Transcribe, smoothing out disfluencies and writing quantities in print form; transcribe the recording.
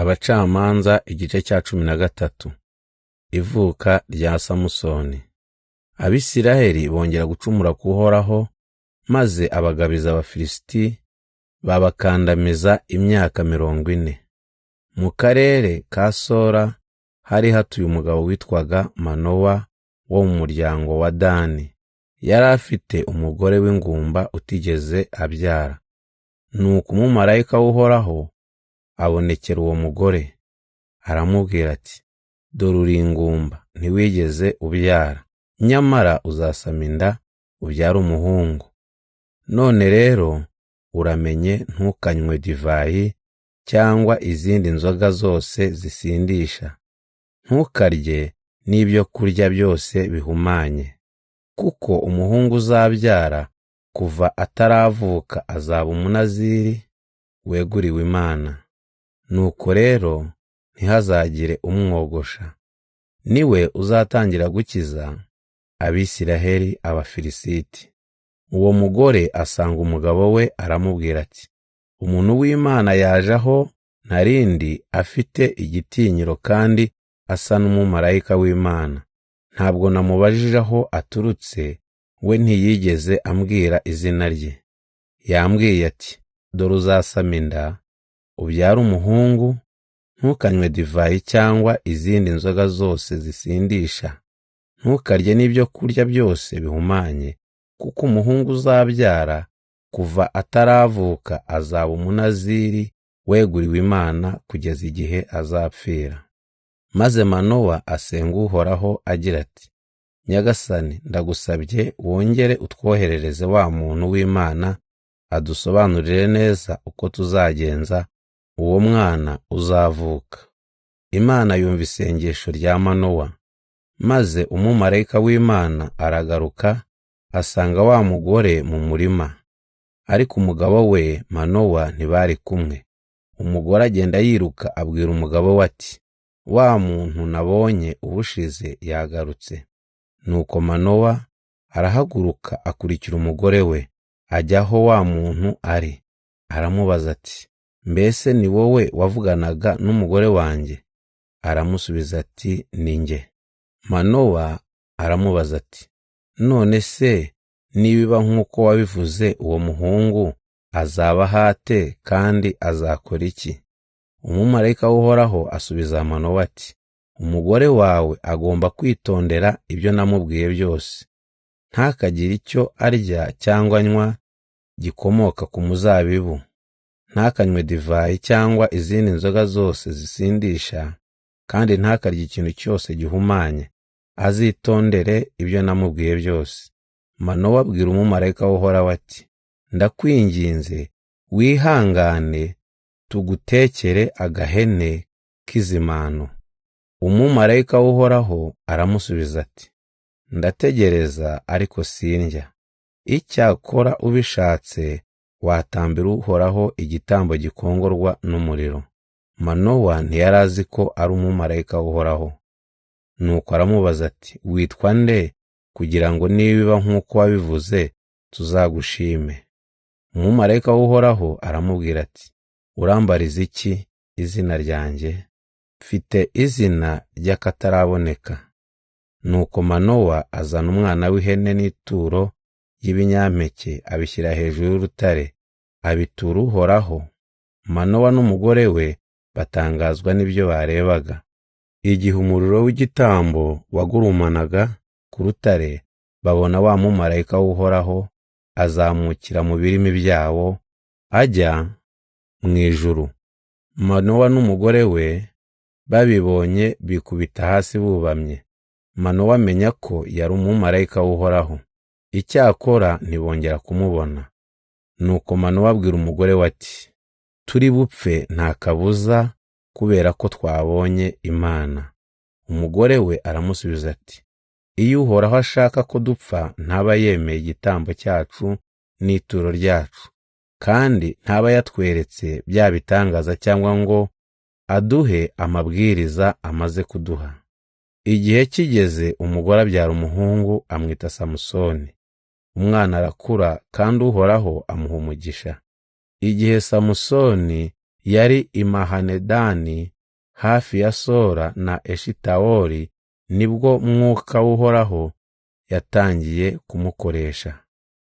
Abacamanza igice cya 13. Ivuka rya Samusoni. Abisiraheli bongera gucumura ku Uhoraho, maze abagabiza Abafilisiti babakandamiza imyaka 40. Mu karere ka Sora hari hatuye umugabo witwaga Manowa wo mu muryango wa Dani. Yari afite umugore w'ingumba utigeze abyara. Nuko umumarayika w'Uhoraho abonekera uwo mugore, aramubwira ati: "Dore uri ingumba, ntiwigeze ubyara, nyamara uzasama inda ubyare umuhungu. None rero uramenye ntukanywe divayi cyangwa izindi nzoga zose zisindisha, ntukarye n'ibyo kurya byose bihumanye, kuko umuhungu uzabyara kuva ataravuka azaba umunaziri weguriwe Imana. Nuko rero ntihazagire umwogosha. Niwe uzatangira gukiza Abisiraheli Abafilisiti." Uwo mugore asanga umugabo we aramubwira ati: "Umuntu w'Imana yaje aho narindi afite igitinyiro kandi asa n'umumarayika w'Imana. Ntabwo namubajije aho aturutse, we ntiyigeze ambwira izina rye. Yambwiye ati: 'Dore uzasama inda ubyare umuhungu, ntukanywe divayi cyangwa izindi nzoga zose zisindisha, ntukarye n'ibyo kurya byose bihumanye, kuko umuhungu uzabyara kuva ataravuka azaba umunaziri weguriwe Imana kugeza igihe azapfira." Maze Manowa asenga Uhoraho agira ati: "Nyagasani, ndagusabye wongere utwoherereze wa muntu w'Imana adusobanurire neza uko tuzagenza uwo mwana uzavuka." Imana yumva isengesho rya Manowa, maze umumarayika w'Imana aragaruka asanga wa mugore mu murima, ariko umugabo we Manowa ntibari kumwe. Umugore agenda yiruka abwira umugabo we ati: "Wa muntu nabonye ubushize yagarutse." Nuko Manowa arahaguruka akurikira umugore we, ajya aho wa muntu ari. Aramubaza ati: "Mbese ni wowe wavuganaga n'umugore wanjye?" Aramusubiza ati: "Ni njye." Manowa aramubaza ati: "None se nibiba nk'uko wabivuze, uwo muhungu azaba ahate kandi azakora iki?" Umumarayika w'Uhoraho asubiza Manowa ati: "Umugore wawe agomba kwitondera ibyo namubwiye byose. Ntakagire icyo arya cyangwa anywa gikomoka ku muzabibu, ntakanywe divayi cyangwa izindi nzoga zose zisindisha, kandi ntakarye ikintu cyose gihumanye. Azitondere ibyo namubwiye byose." Manowa abwira umumarayika w'Uhoraho ati: "Ndakwinginze wihangane tugutekere agahene k'izimano." Umumarayika w'Uhoraho aramusubiza ati: "Ndategereza ariko sindya. Icyakora ubishatse watambira Uhoraho igitambo gikongorwa n'umuriro." Manowa ntiyari azi ko ari umumarayika w'Uhoraho. Nuko aramubaza ati: "Witwa nde, kugira ngo nibiba nk'uko wabivuze tuzagushime?" Umumarayika w'Uhoraho aramubwira ati: "Urambariza iki izina ryanjye? Mfite izina ry'akataraboneka." Nuko Manowa azana umwana w'ihene n'ituro ry'ibinyampeke, abishyira hejuru y'urutare, abitura Uhoraho. Manowa n'umugore we batangazwa n'ibyo barebaga. Igihe umuriro w'igitambo wagurumanaga ku rutare, babona wa mumarayika w'Uhoraho azamukira mu birimi byawo ajya mu ijuru. Manowa n'umugore we babibonye bikubita hasi bubamye. Manowa amenya ko yari umumarayika w'Uhoraho. Icyakora ntibongera kumubona. Nuko Manowa abwira umugore we ati: "Turi bupfe nta kabuza, kubera ko twabonye Imana." Umugore we aramusubiza ati: "Iyo Uhoraho ashaka ko dupfa, ntaba yemeye igitambo cyacu n'ituro ryacu, kandi ntaba yatweretse bya bitangaza cyangwa ngo aduhe amabwiriza amaze kuduha." Igihe kigeze umugore abyara umuhungu amwita Samusoni. Umwana arakura kandi Uhoraho amuha umugisha. Igihe Samusoni Yari i Mahanedani hafi ya Sora na Eshitawoli, nibwo Mwuka w'Uhoraho yatangiye kumukoresha.